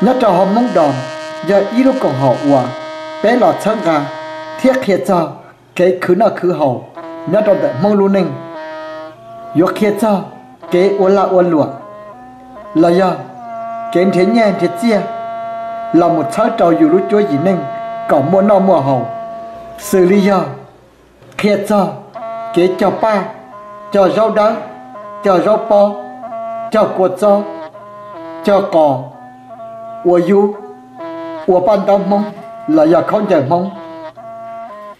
Nyob rau hauv Hmoob Dom yog ib lub koom haum uas peb los txhawb nqa thiab qhia txog kev khwv noj khwv haus nyob rau ntawm Hmoob lub neej. Yuav qhia txog kev ua lag ua luam los yog kev nrhiav nyiaj nrhiav txiaj los mus txhawb rau yus lub cuab yim neej kom muaj noj muaj haus, xws li yog qhia txog kev cog paj, cog zaub dawb, cog zaub pob, cog kua txob, cog qos, ua yub, ua paj ntaub Hmoob los yog khaub ncaws Hmoob,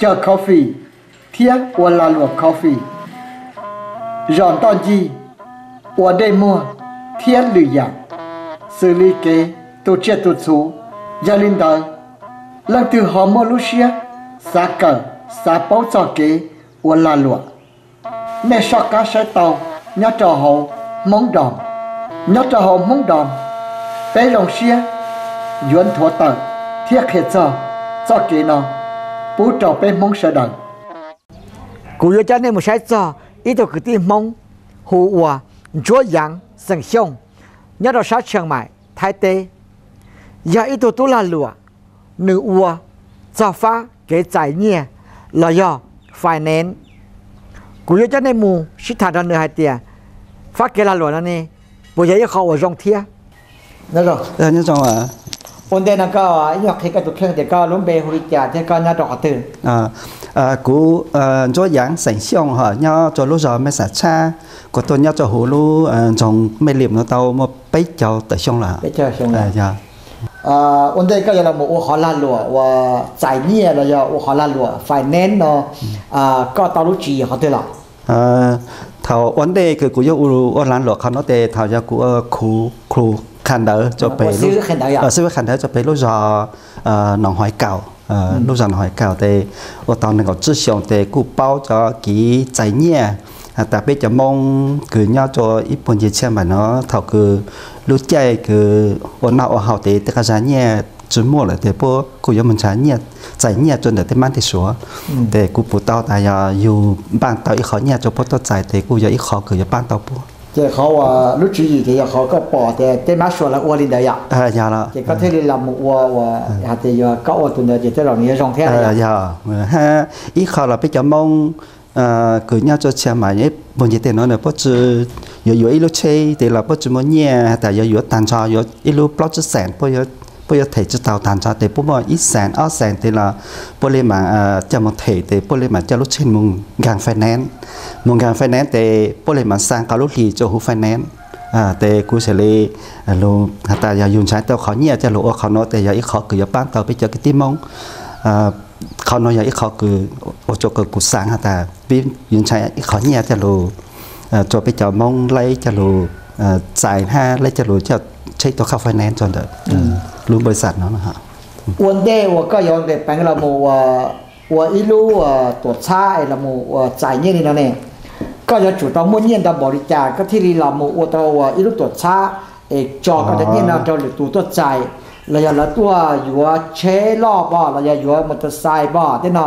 cog coffee thiab ua lag luam coffee, zom ntoj ncig, ua dej muag thiab lwm yam xws li kev tu tsiaj tu txhu. Yog li ntawd, leej twg ho muaj lub siab xav kawm xav paub txog kev ua lag luam, nej soj qab saib tau nyob rau hauv Hmoob Dom. Nyob rau hauv Hmoob Dom, peb zoo siab yuav nthuav tawm thiab qhia txog txoj kev no pub rau peb Hmoob sawv daws. Kuv yuav coj nej mus saib txog ib tug kwv tij Hmoob hu ua Ntsuab Yaav xeem Xyooj, nyob rau sab Tsheej Maim, Thaib teb. Yog ib tug tub lag luam, nws ua txog fab kev txais nyiaj los yog finance. Kuv yuav coj nej mus sib tham nrog nws hais tias fab kev lag luam no ne puas yog ib qho uas zoo thiab. Ua ntej no koj ib nyuag qhia koj tus kheej tias koj lub npe hu li cas thiab koj nyob rau qhov twg? Kuv Ntsuab Yaav xeem Xyooj ho nyob rau lub zos Mej Xam Tshab, kuv tuaj nyob rau hauv lub nroog Mej Lim no tau muaj peb caug tawm xyoo lawm. Ua ntej koj yuav los mus ua qhov lag luam uas txais nyiaj los yog ua qhov lag luam finance no, koj tau lub tswv yim qhov twg los? Thaum ua ntej kws kuv yuav ua lag luam qhov no tes thaum yog kuv ua khuv qha ntawv rau pem xib hwb qha ntawv rau pem lub zos Noom Hais Kaum, lub zos Noom Hais Kaum tes ua tau nees nkaum tsib xyoos tes kuj paub cov kev txais nyiaj. Has tas peb cov Moob kws nyob rau ib puag ncig Tsheej Maim no thaum kws lub caij kws ua noj ua haus tes tej qhov zag nyiaj tsi muaj lawm tes puab kuj yuav mus nrhav txais nyiaj rau ntawm tej mab tej suav. Tes kuv pum tau tas yog yug npaj tau ib qho nyiaj rau puab tuaj txais tes kuj yog ib qho kws yuav paab tau puab. Ces qhov uas lub tswv yim ces yog qhov koj pom tias tej mab suav lawv ua li ntawd yom? Yog los. Ces koj thiaj li los mus ua uas hais tias yog koj ua tus ntawd ces tej zaum nws yuav zoo thiab. Yog, hab ib qho los peb cov Moob kws nyob rau Tsheej Maim ib puag ncig tej no na puab tsi yuav yuav ib lub tsheb tes los puab tsi muaj nyiaj has tas yuav yuav tag nrho yuav ib lub plaub tsib xees, puab yuav them tsi tau tag nrho tes puab muaj ib xees ob xees tes los puab li mam coj mus them tes puab li mam coj lub tsheb mus nkaag finance. Mus nkaag finance tes puab li mam xa nkaus lub hlis rau huv finance. Tes kuv xav li has tas yog yug nrhav tau qhov nyiaj coj lug ua qhov no tes yog ib qho kws yuav paab tau peb cov kwv tij Moob. Qhov no yog ib qho kws ua rau kuv xaav has tas peb yuav nrhav ib qho nyiaj coj lug rau peb cov Moob laib coj lug txais hab laib coj lug coj tsheb tuaj kho finance rau ntawm lub npaus li xas no. Ua ntej uas koj yuav nqes peev los mus ua ib lub tuam txhab es los mus ua txais nyiaj li no ne, koj yuav tsum tau muaj nyiaj ntau npaum li cas koj thiaj li los mus ua tau ua ib lub tuam txhab es tso koj cov nyiaj no rau lwm tus tuaj txais, los yog lawv tuaj yuav tsheb loj pom los yog yuav motorcycle pom tej no?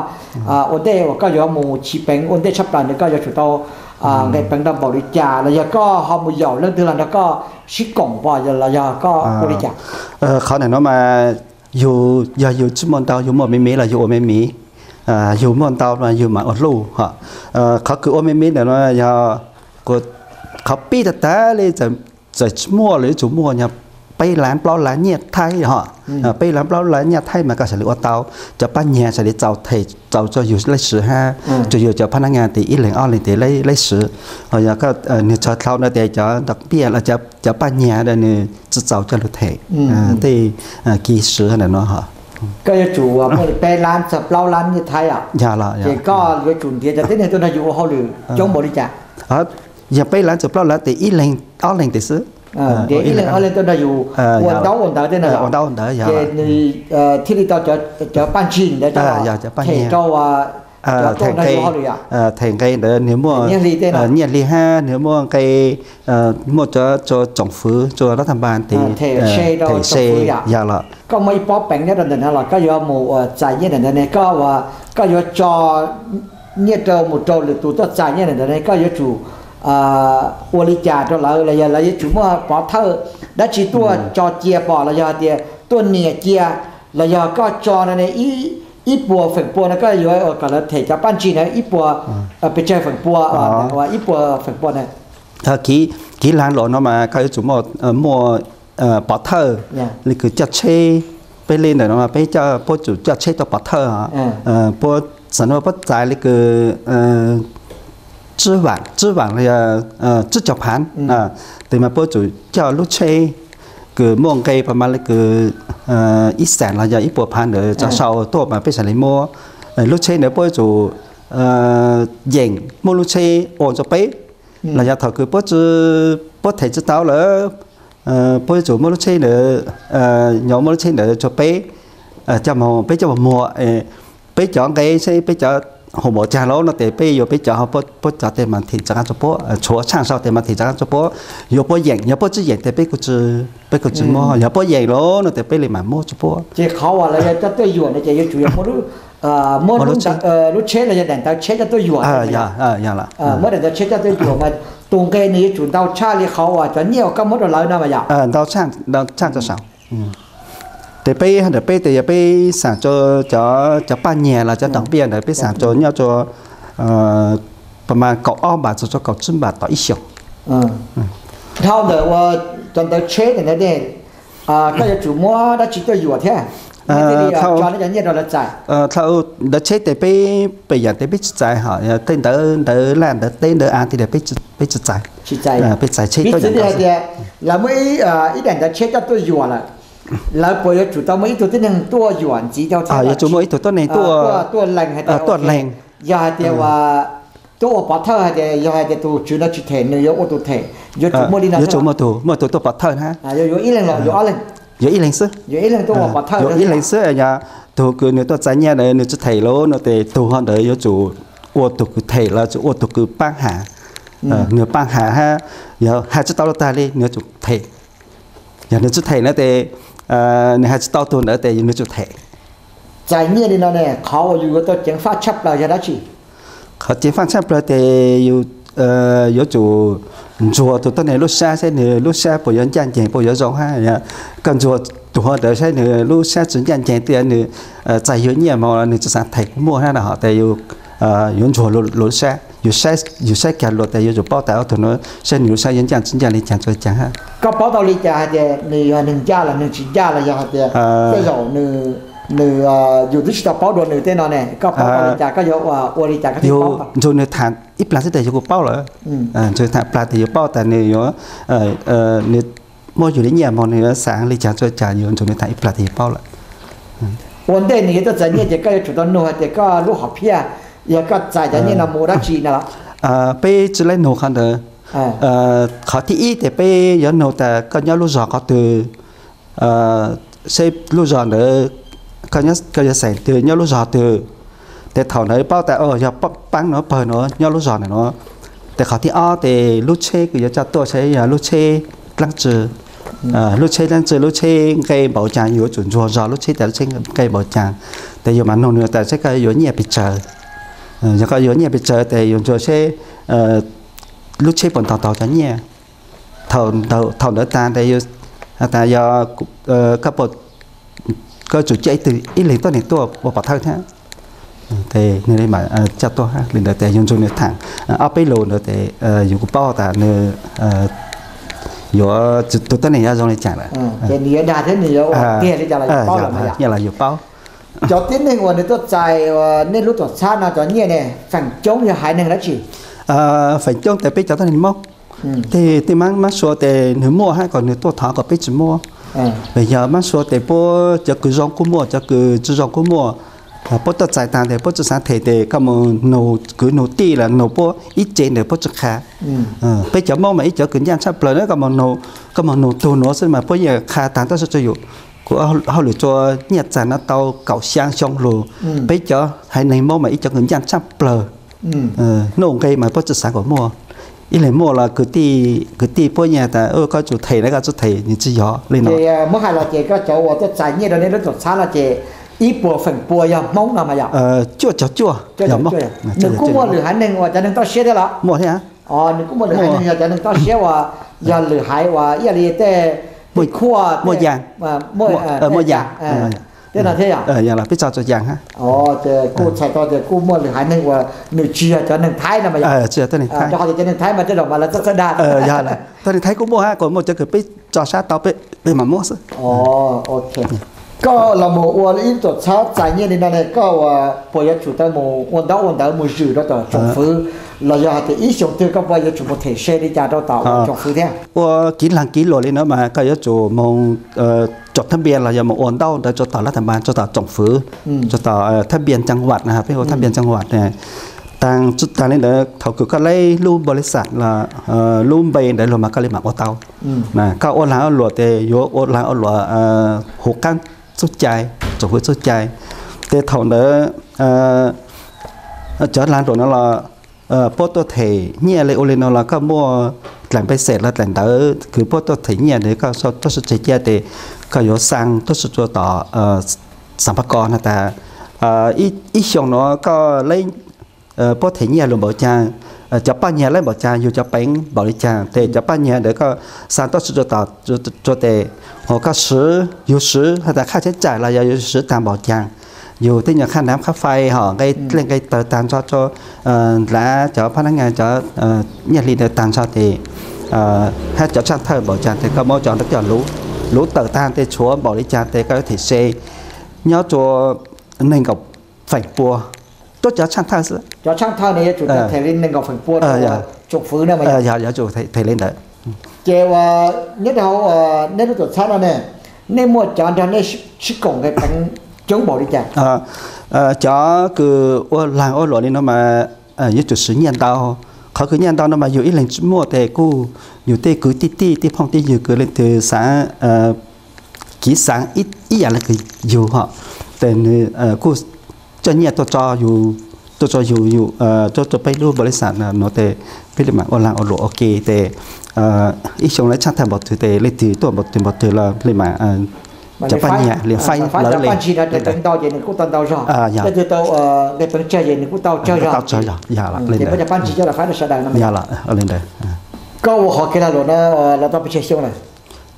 Ua ntej uas koj yuav mus chiv peev ua ntej tshaj plaws ntawd koj yuav tsum tau nqes peev ntau npaum li cas los yog koj ho mus yaum leej twg los nrog koj sib koom pom los yog koj ua li cas? Qhov ntawm no mas yug yog yug tsi muaj ntau yug muaj me me los yug ua me me, yug muaj ntau mas yug mam ua luj ho. Qhov kws ua me me ntawm no yog qhov pib tag tag li txawm tsi muaj los yuav tsum muaj yog peb lab plaub lab nyiaj thaib ho. Peb lab plaub lab nyiaj thaib mas koj xav li ua tau, cov paj nyag xav li txaus them txaus rau yug laib swv hab rau yug cov phab nab ngaa tes ib leeg ob leeg tes laib swv. Ho yog nwg txog dlhau no tes cov nrog piaj los cov paj nyag nws tsi txaus coj lug them tej kev swv ntawm no ho. Koj yuav tsum muaj li peb lab txog plaub lab nyiaj thaib os. Ces koj yuav tsum ntiav cov tib neeg tuaj nrog yus ua hauj lwm coob npaum li cas? Yog peb lab txog plaub lab tes ib leeg ob leeg tes xwb. Ntiav ib leeg ob leeg tuaj nrog yus ua ntaub ua ntawv tej no. Ua ntaub ua ntawv yog. Ces nws thiaj li tau cov paj ntsig ntawd coj them rau cov tuaj nrog yus ua hauj lwm yom. Them nqe ntawd nwg muaj nyiaj hli hab nwg muaj nqe, muaj cov tsoom fwv rua lab thaj npas tes them se yog los. Koj muaj ib pob peev nyob rau ntawm no los koj yuav mus ua txais nyiaj ntawm ntawd ne, koj ua, koj yuav tso nyiaj rau mus rau lwm tus tuaj txais nyiaj ntawm ntawd ne, koj yuav tsum ua li cas rau lawv los yog lawv yuav tsum muaj pov thawj Dab tsi tuaj tso cia pom los yog hais tias tuaj nias cia, los yog koj tso no ne, ib puas feem pua no koj yuav kom lawv them cov paj ntsig na ib puas pes tsawg feem pua, ib puas feem pua na. Kiv laag los no mas koj yuav tsum muaj pov thawj, li kws coj tsheb, peb li ntawm no peb puab tsum coj tsheb tuaj pov thawj. Puab xam nuj puab txais li kws tswb vaam los yog tswb caug phaav, tes mas puab tsum coj lub tsheb kws muaj nqe pab mas li kws ib xees los yog ib puas phaav ntawd tso sau tuaj mas peb saam li muab. Lub tsheb ntawd puab tsum yeem muab lub tsheb ua rua peb, los yog thaum kws puab them tsi tau lawm, puab yuav tsum muab lub tsheb ntawd, nyob muab lub tsheb ntawd rua peb, coj moog peb coj moog muag, peb cov nqe seb peb cov hu npaum caag lawm no tes peb yuav peb cov, puab cov tes mas them rov qaab rua puab, tshuav tshaaj sau tes mas them rov qaab rua puab. Yuav puab yeem, yog puab tsi yeem tes peb kuj tsi muab, yog puab yeem lawm no tes peb li mam muab rua puab. Ces qhov uas lawv coj tuaj yuam no ces yuav tsum yog muab lub tsheb los yog daim ntawv tsheb coj tuaj yuam, muab daim ntawv tsheb coj tuaj yuam mas tus nqe nws yuav tsum ntau tshaj li qhov uas cov nyiaj uas koj muab rau lawv no mas yom. Ntau tshaj rua saum. Tes peb ntawm peb tes yog peb xaam rua cov paj nyiag los cov doos npiaj ntawd peb xaam rua nyob rua pab mas kaum ob npam txug rua kaum tsib npam tom ib xyoos. Dhau ntawm uas cov ntawv tsheb ntawd ne, koj yuav tsum muab dab tsi tuaj yuam thiab? Tso cov nyiaj rau lawv txais. Ntawv tsheb tes peb pem yaam tes peb tsi txais hos, tej ntawv, ntawv laj ntawv teb ntawv av tej peb tsi txais. Peb txais tsheb tuaj yuam. Hais tias lawv muab ib daim ntawv tsheb coj tuaj yuam lawm, lawv puas yuav tsum tau muaj ib tug tib neeg tuaj yuam ntxiv rau thiab? Yuav tsum muaj ib tug tuab neeg tuaj, tuaj lees hais tias, tuaj lees, yog hais tias uas tuaj ua pov thawj hais tias yog hais tias tus tswv no tsis them nws yuav ua tus them, yuav tsum muaj li no. Yuav tsum muaj tus, muaj tus tuaj pov thawj na. Yuav ib leeg los yuav ob leeg? Yuav ib leeg xwb. Yuav ib leeg xwb, yog tug kws nws tuaj txais nyiaj ntawd nws tsi them lawm no tes tug ho ntawd yuav tsum ua tug kws them los tsi ua tug kws paab has. Nws paab has hab, yog has tsi tau lawm tag li nws yuav tsum them. Yog nws tsi them na tes, nws has tsi tau tug ntawd tes nws yuav tsum them. Txais nyiaj li no ne qhov uas yus yuav tau ceev faj tshaj plaws yog dab tsi? Qhov ceev faj tshaj plaws tes yus yuav tsum ntsuag tug tuab neeg lub sab saib nws lub sab puas yuav ncaj ncees puas yuav zoo hab. Koj ntsuag tug ho ntawd saib nws lub sab tsi ncaj ncees tias nws txais yuav nyiaj moog nws tsi xaav them kuv muaj hab no tes yus yuav ntsuag luas lub sab, yus saib kag luas tes yuav tsum paub tas ob tug no saib nws lub sab yuav ncaj tsi ncaj li caag tsi caag hab. Koj paub tau li cas hais tias nws yog neeg ncaj los neeg tsis ncaj los yog hais tias tej zaum nws, yus twb tsis tau paub dua nws tej no ne, koj paub tau li cas, koj yuav ua li cas koj thiaj paub tau? Ntsug nws tham ib plag xwb tes yus kuj paub lawm. Ntsug tham plag tes yus paub tas nws yuav, nws muab yus li nyiaj moog nws yuav xaav li caag tsi caag, yus ntsug nws tham ib plag tes yus paub lawm. Ua ntej nws yuav tuaj txais nyiaj ces koj yuav tsum tau nug hais tias koj lub hom phiaj yog koj txais cov nyiaj no mus ua dab tsi no los? Peb tsi laib nug qhov ntawd. Qhov thib ib tes peb yuav nug tas koj nyob lub zog qhov twg, seb lub zog ntawd koj yuav xeem twg nyob lub zog twg. Tes thaum ntawd paub tas yog paab no pawg no nyob lub zog ntawm no. Tes qhov thib ob tes lub tsheb kws yuav coj tuaj saib yog lub tsheb dlaab tsi, lub tsheb dlaab tsi, lub tsheb nqe npaum caag, yus yuav tsum ntsuag zog lub tsheb tas lub tsheb nqe npaum caag. Tes yus mam nug nws tas seb koj yuav nyiaj pes tsawg. Yog koj yuav nyiaj pes tsawg tes yus ntsuag seb lub tsheb puas ntaus tau cov nyiaj. Thaum ntawd tas tes yog koj puas, koj tsum coj ib leeg tuab neeg tuaj ua pov thawj thiab. Tes nws li mam coj tuaj hab. Li ntawd tes yus ntsug nws tham ob peb lus ntawd tes yus kuj paub tas nws yuav, tus tuab neeg yuav zoo li cas lawm. Nyiaj los yus paub. Cov tib neeg uas nws tuaj txais nej lub tuam txhab no cov nyiaj ne, feem coob yog haiv neeg dab tsi? Feem coob tes peb cov tuab neeg Moob. Tej mab mab sua tes nws muaj hab kom nws tuaj thov kom peb tsi muab. Yog mab sua tes puab cov kws zoo kuj muaj, cov kws tsi zoo kuj muaj. Puab tuaj txais taag tes puab tsi xaav them tes koj moog nug kwv nug tij los nug puab ib ce ntawm puab tsi qha. Peb cov Moob mas ib cov kws ncaaj tshaj plawg na, koj moog nug tug nuav xwb mas puab yeej qha taag tab sis rua yus, kuv hauj lwm rua nyiaj txag no tau kaum xyaa xyoo lug. Peb cov haiv neeg Moob mas ib cov kws ncaaj tshaj plawg. Nuj nqe mas puab tsi xaav kom muaj. Ib leeg muaj los kwv tij puab yeej tas koj tsum them na, koj tsi them nws tsi yog li no. Muab hais los ces koj cov uas tuaj txais nyiaj rau nej lub tuam txhab no ces ib puas feem pua yog Hmoob no mas yog? Cuaj caug cuaj. Nws kuj muaj lwm haiv neeg uas cov neeg toj siab thiab los? Muaj thiab. Nws kuj muaj lwm haiv neeg yog cov neeg toj siab uas yog lwm haiv uas ib yam li tej Muaj, muaj yas, muaj yas, tej no thiab yog los peb tso tso yas hab. Ces kuj txhais tau tias kuj muaj lwm haiv neeg uas nws tsis yog cov neeg Thaib no mas, tsis yog tuab neeg Thaib, rau qhov tias cov neeg Thaib mas tej zaum mas lawv txawj txawj dag. Yog, tuab neeg Thaib kuj muaj hab, kuas muaj cov kws peb tso sab tau peb mam muab xwb. Koj los mus ua ib lub tuam txhab txais nyiaj li no ne, koj puas yuav tsum tau mus ua ntaub ua ntawv mus zwm rau tom tsoom fwv, los yog hais tias ib xyoos twg koj puas yuav tsum mus them se li cas rau tom tsoom fwv thiab? Ua kiv laag kiv luam li no mas koj yuav tsum moog tsoom thab npias los yog moog ua ntaub ntawv rau tom lab tham mas rau tom tsoom fwv, rau tom thab npias cag vam, peb hu thab npias cag vam. Taag, taag li ntawd thaum kws koj le lub npaus li xam los lub npe ntawd lug mas koj le maam ua tau. Koj ua laag ua luam tes yuav ua laag ua luam huv qaab txuj cai, tsoom fwv txuj cai. Tes thaum ntawd cov laag luam no los puab tuaj them nyiaj li ua li no los koj muaj dlaim npe xeem los dlaim ntawv kws puab tuaj them nyiaj ntawd koj tuaj sib tseg cia tes koj yuav xaa tuaj sib rua tom xam phaj kos no tas ib xyoos nuav koj le puab them nyiaj lug npaum caag, cov paj nyag le npaum caag, yug cov peev npaum li caag tes cov paj nyag ntawd koj xaa tuaj sib rua tom rua tes, ho koj swv, yug swv has tas khaj tsheb caim los yog yug swv taag npaum caag, yug tej nyuag khaj nam khaj fais ho nqe dlej nqe tawg taag nrho rua ntawm cov phab nab ngaa cov nyiaj hli ntawd taag nrho tes hab cov tshaaj thawj npaum caag tes koj muab cov ntawd coj luv, luv tawm taag tes tshuav npaum li caag tes koj yuav them se nyob rua neeg nkaum feem pua, tuab cov tshaaj thawj xwb. Cov tshaaj thawj no yuav tsum them li neeg nkaum feem pua rua tsoom fwv no mas. Yog yuav tsum them li ntawd. Ces ua nyob rau hauv nej lub tuam txhab no ne, nej muaj cov nrog nej sib koom nqe peev coob npaum li cas? Cov kws ua laag ua luam li no mas yuav tsum swv nyiaj ntau. Qhov kws nyiaj ntau no mas yug ib leeg tsi muaj tes kuj yug tej kwv tij tij, tej phooj tij ywg kws leej twg xaav kiv xaav ib yaam le kws yug ho, tes nwg kuj coj nyiaj tuaj tso yug, tuaj tso yug, yug tuaj rua peb lub npaus li xam no tes peb le maam ua laag ua luam ua ke tes ib xyoo le tshaaj thawj npaum twg tes leej twg tuaj npaum twg npaum twg los le maam cov paj nyag le faib lawv le. Yog, tau tsawg yog le ntawd. Koj ua qhov kev lag luam no los tau pes tsawg xyoo lawm?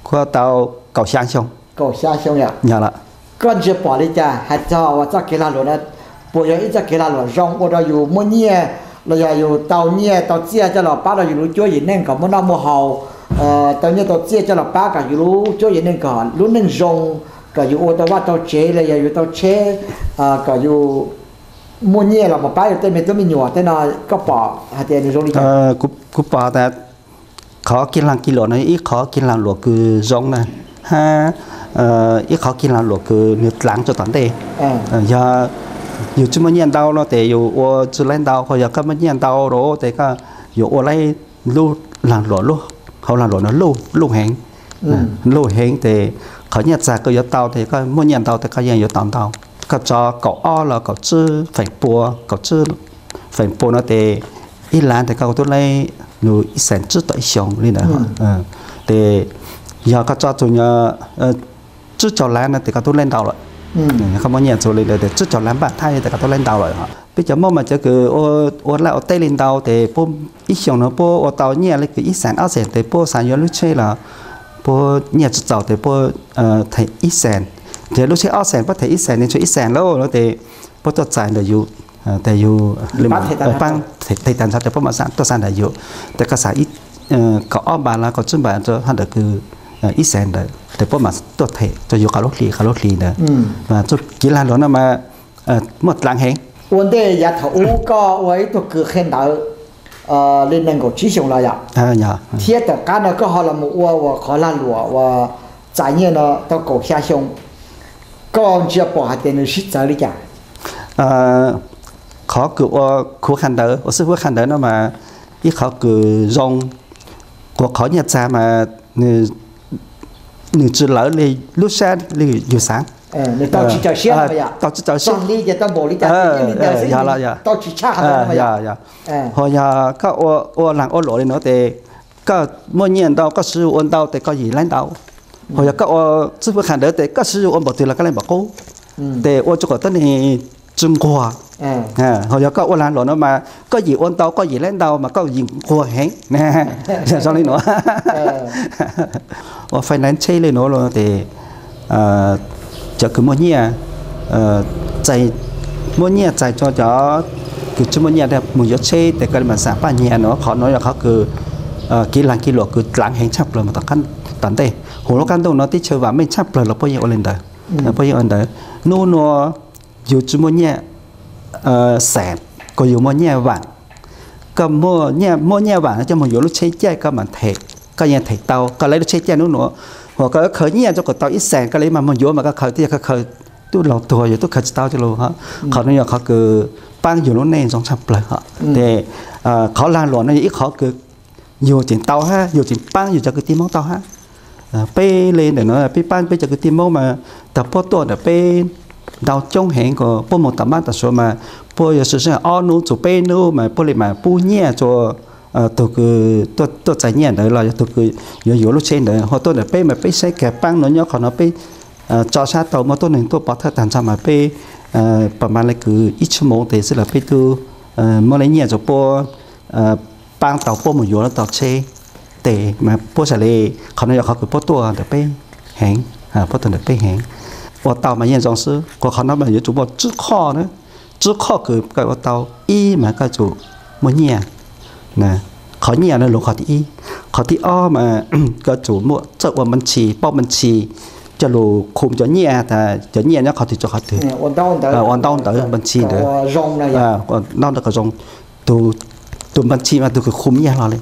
Kuv tau kaum xya xyoo. Kaum xya xyoo yom. Yog lawm. Koj ntsia pom li cas hais txog uas txoj kev lag luam no, puas yog ib txoj kev lag luam zoo ua rau yus muaj nyiaj los yog yus tau nyiaj tau txiaj coj los pab rau yus lub cuab yim neej kom muaj noj muaj haus, tau nyiaj tau txiaj coj los pab kom yus lub cuab yim neej kom lub neej zoo, kom yus ua tau vaj tau tsev los yog yus tau tsheb, kom yus muaj nyiaj los mus pab yus tej me tub me nyuam tej no, koj pom hais tias nws zoo li cas? Kuv pom tas qhov kev lag kev luam no ib qhov kev lag luam kws zoo na, hab ib qhov kev lag luam kws nws dlaav rua tom ntej. Yog yus tsi muaj nyiaj ntau no tes yus ua tsi laib ntau, ho yog koj muaj nyiaj ntau rua tes koj yuav ua laib lub lag luam, hauv lag luam no luj heev, luj heev tes qhov nyiaj txag koj yuav tau tes koj muaj nyiaj ntau tes koj yeej yuav tau ntau. Koj tso kaum ob los kaum tsib feem pua, kaum tsib feem pua no tes ib lav tes koj tub laib lug ib xees tsib tom ib xyoos li ntawd. Tes yog koj tso txug tsib caug lav no tes koj tub laib ntau lawm. Koj muaj nyiaj txug li ntawd tes tsib caug lav npaj thaib tes koj tub laib ntau lawm. Peb cov Moob mas cov kws ua laj ua teb li ntau tes puab ib xyoos no puab ua tau nyiaj le kws ib xees ob xees tes puab xav yuav lub tsheb los puab nyiaj tsi txaus tes puab them ib xees. Ces lub tsheb ob xees puab them ib xees ne, tshuav ib xees lauj no tes puab tuaj txais ntawm yus, tes yus paab them tag nrho tes puab mam tuaj xa ntawm yus. Tes koj xav kaum ob npas los kaum tsib npas rua hab ntawd kws ib xees ntawd tes puab mam tuaj them rua yus qhov lub hli qhov lub hli ntawd. Mas txuj kev lag luam no mas muaj dlaav heev. Ua ntej yav thaum ub koj ua ib tug kws qhia ntawv li nees nkaum tsib xyoos los yom, thiab tom qab no koj ho los mus ua ua qhov lag luam uas txais nyiaj no tau kaum xya xyoo, koj ntsia pom hais tias nws sib txawv li cas? Qhov kws ua khuv qhia ntawv, ua xib fwb qhia ntawv no mas ib qhov kws zoo, ua qhov nyiaj txag mas nws tsi lawv li lub sab li yus xaav. Tau tsi txawv siab, tau tsi txawv siab. Ho yog koj ua lag ua luam li no tes koj muaj nyiaj ntau koj swv ua ntau tes koj yim laib ntau. Ho yog koj ua xib fwb qhia ntawv tes koj swv ua npaum twg los koj laib npaum qub. Tes ua rua kom tuab neeg tsi nquag. Ho yog koj ua lag luam no mas koj yim ua ntau koj yim laib ntau mas koj yim nquag heev. Zoo li no. ua finance tsheb li no los ces cov kws muaj nyiaj, txais, muaj nyiaj txais rau cov kws tsis muaj nyiaj mus yuav tsheb ces koj li mas xam paj nyiaj no. Qhov no yog qhov kws kev lag kev luam kws dlaav heev tshaj plaws mus tom qab tom ntej. Huv lub qab ntuj no teb chaws vam meej tshaj plaws los puab yeej ua li ntawd, puab yeej ua ntawd. Nub nua yus tsis muaj nyiaj xees, kuas yus muaj nyiaj vaam. Koj muaj nyiaj vaam no coj mus yuav lub tsheb caij koj mas them, koj yeej them tau. Koj lawv lub tsheb caij nub nua, uas koj khaws nyiaj rau kom tau ib xees koj li mas mus yuav mas koj khaws twb yog koj khaws tub laug tuag yuav tub khaws tsis tau coj lug. Qhov no yog qhov kws paab yus lub neej zoo tshaj plaws os. Ces qhov lag luam no yog ib qhov kws yus tseem tau hab yus tseem paab yus cov kwv tij Moob tau hab. Peb li ntawm no peb paab peb cov kwv tij Moob mas tag puab tuaj ntawm peb ntau coob heev, kuas puab moog tom mab tom suav mas puab yuav sawv sawv ob nub txug peb nub mas puab li mas pub nyiaj rua tug kws tuaj txais nyiaj ntawd los yog tug kws yuav yuav lub tsheb ntawd. Ho tuaj ntawm peb mas peb saib kag paab no nyob qhov no peb tso sab tau muaj tuab neeg tuaj pov thawj tag nrho mas peb pab mas le kws ib tshuj moov tes xwb los peb tub muab le nyiaj rua puab paab tau puab mus yuav lub tau tsheb tes mas puab saib le. Qhov no yog qhov kws puab tuaj ntawm peb heev, puab tuaj ntawm peb heev. Ua tau mas yeej zoo xwb, kuas qhov no mas yuav tsum muaj tsib qhoj na. Tsib qhoj kws koj ua tau, ib mas koj tsum muaj nyiaj. Qhov nyiaj no lug qhov thib ib. Qhov thib ob mas koj tsum muaj txawj ua npab ntshis, paub npab ntshis, coj lug khum cov nyiaj tas cov nyiaj nyob qhov twg rua qhov twg, ua ntaub ntawv npab ntshis ntawd, ua ntaub ntawv kom zoo. Tus npab ntshis mas tus kws khum nyiaj hlo li.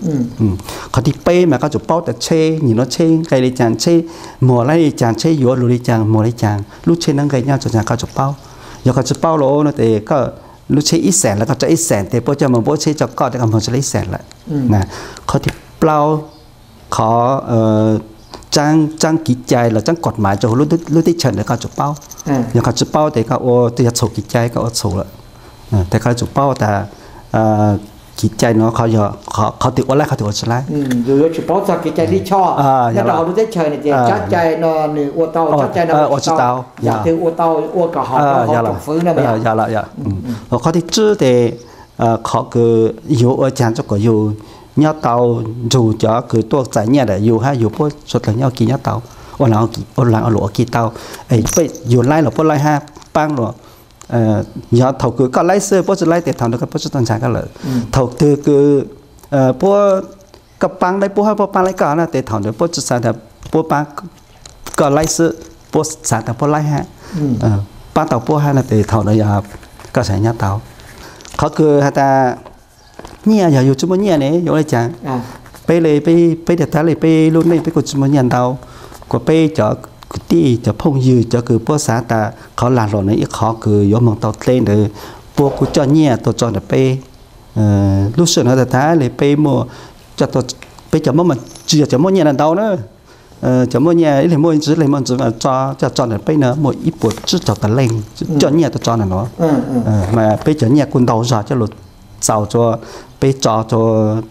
Qhov thib peb mas koj tsum paub tas tsheb, nyim no tsheb nqe li cas, tsheb muag laib li cas, tsheb yuav lug li cas, muag li cas, lub tsheb no nqe nyob rua cas koj tsum paub. Yog koj tsis paub los no tes koj lub tsheb ib xees lawm koj tso ib xees tes puab coj moog npuab tsheb rua koj tes koj muag tsis tau ib xees lawm. Qhov thib plaub, qhov tsaab kev cai los tsaab kod mais rua huv lub teb chaws ntawd koj tsum paub. Yog koj tsis paub tes koj ua twb yog txhum kev cai koj ua txhum lawm. Tes koj tsum paub tas kev cai no qhov twg ua laib qhov twg ua tsis laib. Ua tsis tau, yog lawm. Qhov thib tsib tes qhov kws yug ua caag rua kom yug nyob tau nrug cov kws tuaj txais nyiaj ntawm yug hab yug puab suav dlawg nyob ua ke nyob tau, ua laag ua luam ua ke tau. Yug laib los puab laib hab paab los, yog thaum kws koj laib xwb puab tsis laib tes thaum ntawd koj puab tsis tuaj ntsib koj lawm. Thaum twg kws puab, koj paab laib puab hab puab paab laib koj na tes thaum ntawd puab tsis xaav tas puab paab koj laib xwb, puab xaav tas puab laib hab, paab tau puab hab no tes thaum ntawd yog koj xaav nyob tau. Qhov kws has tas nyiaj yog yug tsis muaj nyiaj ne yuav ua li cas? Peb le peb, peb tag tag le peb lub neej peb kuj tsis muaj nyiaj ntau, kuas peb cov kwv tij cov phooj ywg cov kws puab xaav tas qhov lag luam no ib qhov kws yuav moog tau dleb ntawd, puab kuj coj nyiaj tuaj tso ntawm peb. Lub sij hawm no tag tag le peb muaj, peb cov Moob mas tsis yog cov muaj nyiaj ntau na, cov muaj nyiaj ib leeg muaj ntsis ib leeg muaj ntsis mas tso, coj tso ntawm peb no muaj ib puas tsib caug tas leej coj nyiaj tuaj tso ntawm no. Mas peb cov nyiaj kuj ntau zog coj lug txaus rua peb tso rua,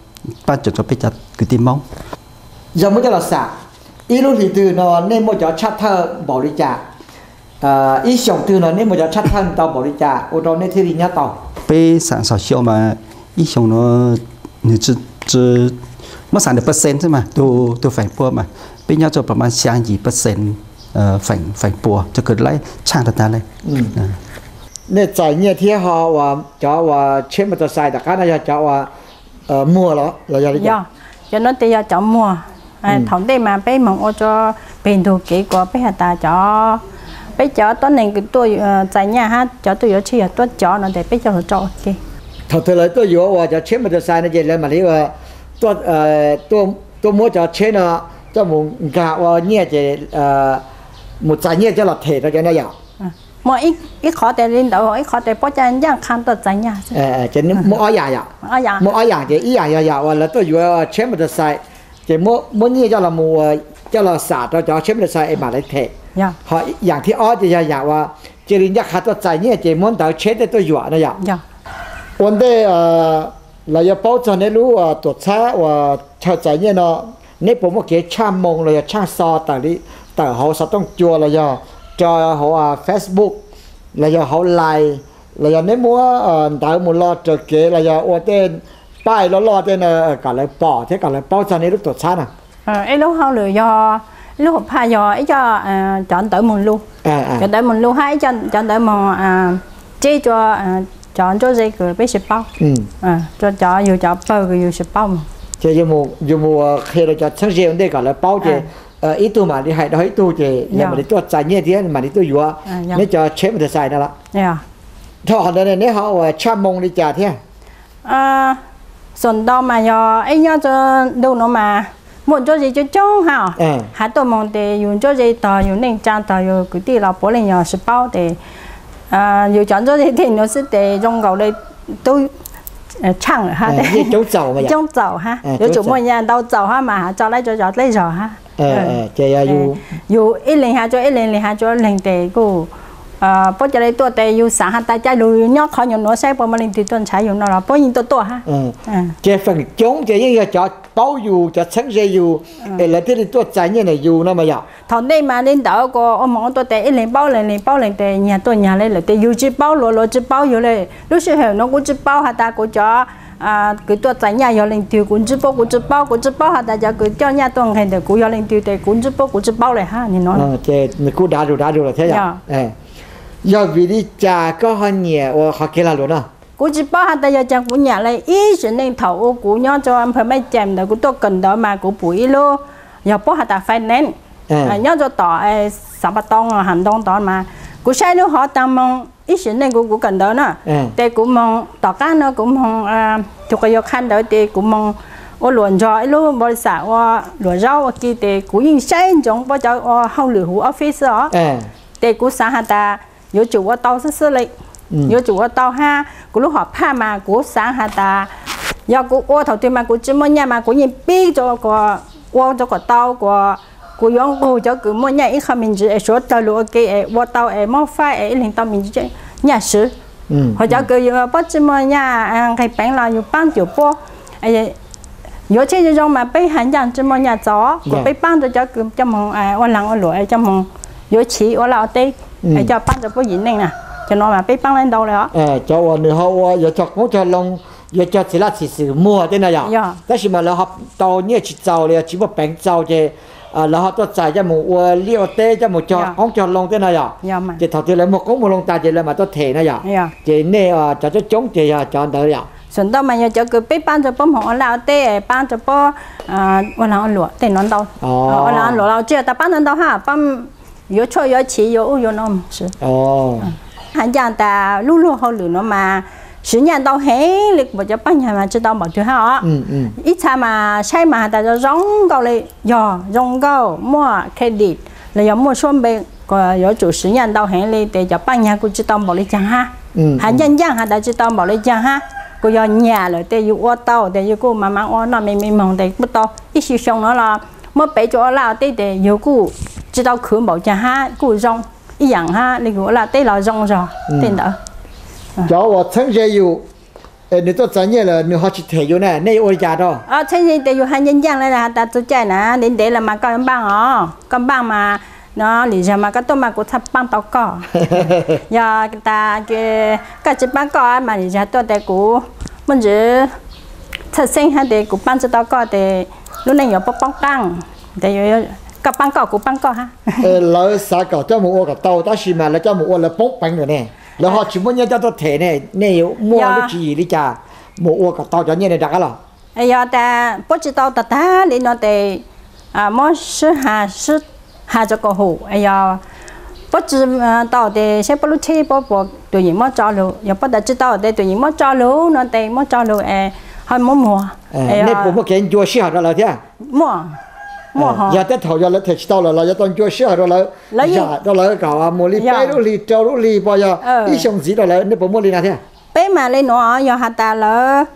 paab cuam rua peb cov kwv tij Moob. Yog muab coj los xam, ib lub hlis twg no nej muaj cov tshaj thawj npaum li cas? Ib xyoos twg no nej muaj cov tshaj thawj ntau npaum li cas ua rau nej thiaj li nyob tau? Peb xam xaus xyoo mas ib xyoos no nws tsis, muab xam ntawm percent xwb mas, tug feem pua mas peb nyob rua pas mas xyaa yim percent feem pua cov kws laib tshaaj tag tag le. Nej txais nyiaj thiab ho uas cov uas tsheb motorcycle tom qab no yog cov uas muag los los yog li cas? Cov no tes yog cov muag. Thaum ntej mas peb moog ua rua peg ntug kev kuas peb has tas cov, peb cov tuab neeg kws tuaj txais nyiaj hab cov tuaj yuav tsheb yog tuab cov no tes peb coj lug tso ua ke. Thaum twg lawv tuaj yuav uas cov tsheb motorcycle no ces lawv mam li tuaj muab cov tsheb no coj mus nkag ua nyiaj ces mus txais nyiaj coj los them rau cov no yom? Muaj ib qhov tes li ntawd, ib qhov tes puab coj ncaaj qha tuaj txais nyiaj. Ces muaj ob yaam yom? Muaj ob yaam ces ib yaam yog yaam uas lawv tuaj yuav tsheb motorcycle ces muab nyiaj coj los mus, coj los xam rau cov tsheb motorcycle es mam li them. Ho yaam thib ob ces yog yaam uas cia li ncaaj qha tuaj txais nyiaj ces muab ntawv tsheb tej tuaj yuam no yom? Ua ntej los yuav paub txog neb lub tuam txhab uas chaw txais nyiaj no, neb puas muaj kev tshaaj moo los yog tshaaj xov tawm li, tawm hauv xov tooj cua los yog rau hauv Facebook los yog hauv Line los yog neb muab ntawv mus lo raws kev los yog ua tej paij loj loj tej no kom lawv pom thiab kom lawv paub txog neb lub tuam txhab no? Ib lub hauj lwm yog Lub hauv phaj yog ib co cov ntawv moog lug, cov ntawv moog lug hab ib co cov ntawv moog tseb rua cov ntsuab ze kws peb tsi paub, rua cov yug cov pawg kws yug tsi paub moog. Ces yug mus qhia rua cov txheeb ze ua ntej kom lawv paub ces ib tug mam li hais rau ib tug ces lawv mam li tuaj txais nyiaj thiab mam li tuaj yuav neb cov tsheb maus taus xais no los? Thaum hov ntawd neb ho ua tshaj moo li cas thiab? Xoom ntau mas yog ib nyob rua ntug nuav mas muaj ntsuab ze coob coob hab os, hab tuaj moog tes yug ntsuab ze tog yug neej tsaa tog yug kwv tij los puav leej yog tsi paub tes yug cov ntsuab ze tej nuav xwb tes zoo nkaus le tub tshaaj lawm hab, coob txaus hab, yuav tsum muaj ntau txaus hab mas has tso laib rua zov dleb zog hab. Yug ib leeg has rua ib leeg, leeg has rua leeg tes kuj puab ca le tuaj tes yug xaav has tas ca lug yug nyob qhov nyuag nuav saib puas muaj leej twg tuaj nrhav yug no los puab yeej tuaj tuaj hab. Ces feem coob ces yeej yog cov paub yug cov txheeb ze yug es lawv thiaj li tuaj txais nyiaj ntawm yug no mas yog? Thaum ntej mas li ntawd kuas ua moog ua tuaj tes ib leeg paub leeg, leeg paub leeg tes nyag tuaj nyag le lawm tes yug tsi paub luag, luag tsi paub yug le. Lub sij hawm nuav kuv tsi paub has tas kuv cov kws tuaj txais nyaj yog leej twg, kuv ntsib puab kuv tsi paub, kuv tsi paub has tas cov kws coj nyaj tuaj nqeg ntawm kuv yog leej twg tes kuv ntsib puab kuv tsi paub le hab. Ces nws kuj dav zus dav zus lawm thiab yog? Yog vim li cas koj ho nyiam ua qhov kev lag luam no? Kuv tsi paub has tas yog caag kuv nyiam le ib sim neej thaum ub kuv nyob rua nphaw Maiv Ceem ntawd kuv tuaj kawm ntawv mas kuv pum ib lub yog puab has tas finance nyob rua tom Xav Pas Too Ham Ntoo tod mas kuv saib lub hov taag moog ib sim neej kuv kuv kawm ntawv na, tes kuv moog tom qaab no kuv moog tug quas yuav qha ntawv tes kuv moog ua luam nrog ib lub npaus li xam ua luam zaub ua ke tes kuv yeej saib ntsoov puab cov ua hauj lwm huv office os. Tes kuv xaav has tas yuav tsum ua tau xwb xwb le, yuav tsum ua tau hab kuv lub hom phaj mas kuv xaav has tas yog kuv ua thaum twg mas kuv tsi muaj nyaj mas kuv yeej pib rua kuas ua rua kom tau kuas kuv yuav nqug cov kws muaj nyaj ib qho me ntsis es suav dlawg lug ua ke es ua tau es mob faib es ib leeg tau me ntsis nyaj swv. Ho cov kws yug puab tsi muaj nyaj nqeg peev los yug paab cuam puab. Yuav tsheb zoo zoo mas peb has ncaaj tsi muaj nyaj txaus kuas peb paab rua cov kws coj moog ua laag ua luam, coj moog yuav chiv ua laj ua teb, coj paab rua puab yim neej na. Cov nuav mas peb paab le ntau le os. Cov uas nws ho ua yuav cog qoob cog loo, yuav cog txiv laj txiv xwm muag tej no yog? Tab sis mas lawv ho tau nyiaj tsis txaus los yog tsis muaj peev txaus ces lawv ho tuaj txais coj mus ua liaj ua teb, coj mus cog qoob cog loo tej no yog? Ces thaum twg lawv muag qoob muag loo tas ces lawv mam tuaj them no yog? Ces nej cov coob coob ces yog cov ntawd yog? Xoom ntau mas yog cov kws peb paab rua puab moog ua laj ua teb, paab rua puab ua laag ua luam tej nuav ntau. Ua laag ua luam los tsi yog tas paab ntau ntau hab, yuav tshuaj yuav chiv yuav ub yuav no. Has ncaaj tas lub luag hauj lwm nuav mas siv nyaj ntau heev le, kuas cov paab nyag mas tsi tau npaum twg hab os. Ib txha mas saib mas has tas zoo nkauj le, yog zoo nkauj muaj credit los yog muaj suab npe, kuas yuav tsum siv nyaj ntau heev le tes cov paab nyag kuj tsi tau npaum le caag hab. Has ncaaj ncaaj has tas tsi tau npaum le caag hab, kuas yog nyam lawm tes yug ua tau tes yug kuj mas mas ua noj me me moog tes kuj tau ib xyoo xyoo nuav los muab pem rua ua laj ua teb tes yug kuj tsi tau khwv npaum caag hab, kuj zoo ib yaam hab le, yug ua laj teb los zoo zog tej ntawd. Cov uas txheeb ze yus, nws tuaj txais nyiaj lawm nws ho tsis them yus na, nej yuav ua li cas rau? Txheeb ze tes yus has ncaaj ncaaj le has tas txug caij na ntev ntev los mas koj yuav npaaj os, koj npaaj mas no lim zag mas koj tuaj mas kuv txhaj paab tau koj. Yog tas koj tsis paab koj mas lim zag tuaj tes kuv muaj ntsis txhawj xeeb hab tes kuv paab tsi tau koj tes lub neej yuav poob poob qaab. Koj paab koj kuv paab koj hab. Lawv xav kom coj mus ua kom tau tab sis mas lawv coj mus ua lawv poob peev lawm ne. Lawv ho tsis muaj nyiaj coj tuaj them ne, nej yuav muaj lub tswv yim li cas mus ua kom tau cov nyiaj ne rov qab los? Yog tas puab tsis tau tag tag li no tes muab sib has sib has rua kom hum, yog puab tsis tau tes saib puab lub tsheb puab puas tuam yeem muab tso lug, yog puab tas tsis tau tes tuam yeem muab tso lug no tes muab tso lug es ho muab muag. Nej puas muaj kev ncua sij hawm rau lawv thiab? Muaj, muaj. Yog tej thaum yog lawv them tsis tau lawm los yuav tau ncua sij hawm rau lawv, zam rau lawv kom mus li peb lub hli rau lub hli pog yog ib xyoo ntxiv rau lawv, nej puas muaj li na thiab? Peb mas le nuav yog has tas lawv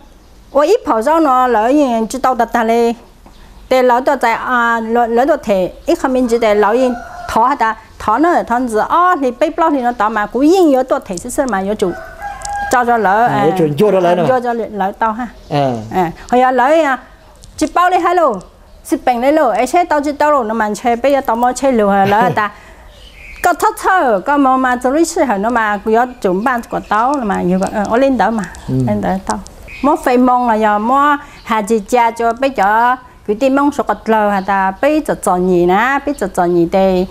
ua ib phaum zaub no lawv yeej tsis tau tag tag li, tes lawv tuaj txais, lawv tuaj them ib qho me ntsis tes lawv yeej thov has tas thov na, thov ntxiv ob hli peb plaub hli no tod mas kuv yeej yuav tuaj them xwb xwb mas yuav tsum tso rau lawv, ncua rau lawv tau hab. Ho yog lawv tsis paub li hab lauj, xij peem li lauj, es saib tau tsis tau lauj no mas ntshe peb yuav tau muab tsheb lug lawv has tas koj txhob txhawj, koj moog mas txug lub sij hawm no mas kuv yuav tsum npaj kom tau no mas yug ua li ntawd mas li ntawd tau. Muab fej moo los yog muab has tsis ca rua peb cov Kwv tij Hmoob suav qhov dlawg has tas peb txom txom nyem na, peb txom txom nyem tes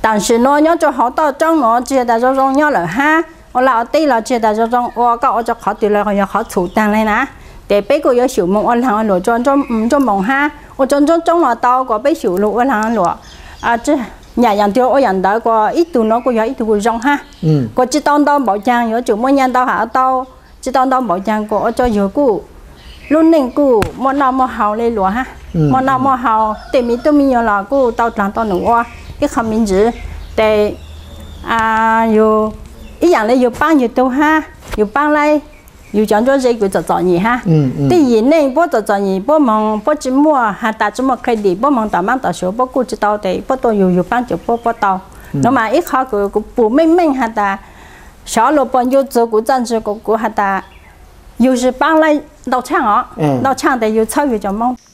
tam sim nuav nyob rua hauv toj roob nuav tsi has tas zoo zoo nyob lawm hab, ua laj ua teb los tsi has tas zoo zoo ua, koj ua rua qhov twg los yog qhov txhum taag le na. Tes peb kuj yuav xyum moog ua laag ua luam rua nruab moos hab, ua rua nruab roob los tau, kuas peb xyum lug ua laag ua luam. Nyam yaam twg ua yaam ntawd kuas ib tug nuav kuj yog ib tug kuj zoo hab, kuas tsi tau ntau npaum caag, yuav tsum muaj nyaj ntau has tau, tsi tau ntau npaum caag kuas ua rua yug kuj lub neej kuj muaj noj muaj haus le luas hab, muaj noj muaj haus, tej miv tub miv nyuas los kuj tau dlaag tau num ua ib qho me ntsis. Tes yug ib yaam le yug paab yug tug hab, yug paab le yug cov nruab ze kws txom txom nyem hab. Tej yim neej puab txom txom nyem puab moog puab tsi muaj has tas tsi muaj credit, puab moog tom Maab tom Suav puab kuj tsi tau, tes puab tuaj yug yug paab cuag puab puab tau. Nuav mas ib qho kws kuv pum meej meej has tas, sov luas puas ncu txug kuv txaj ntsig kuv has tas, yug tsi paab le ntau tshaaj os, ntau tshaaj tes yug txhawb yug cov Moob.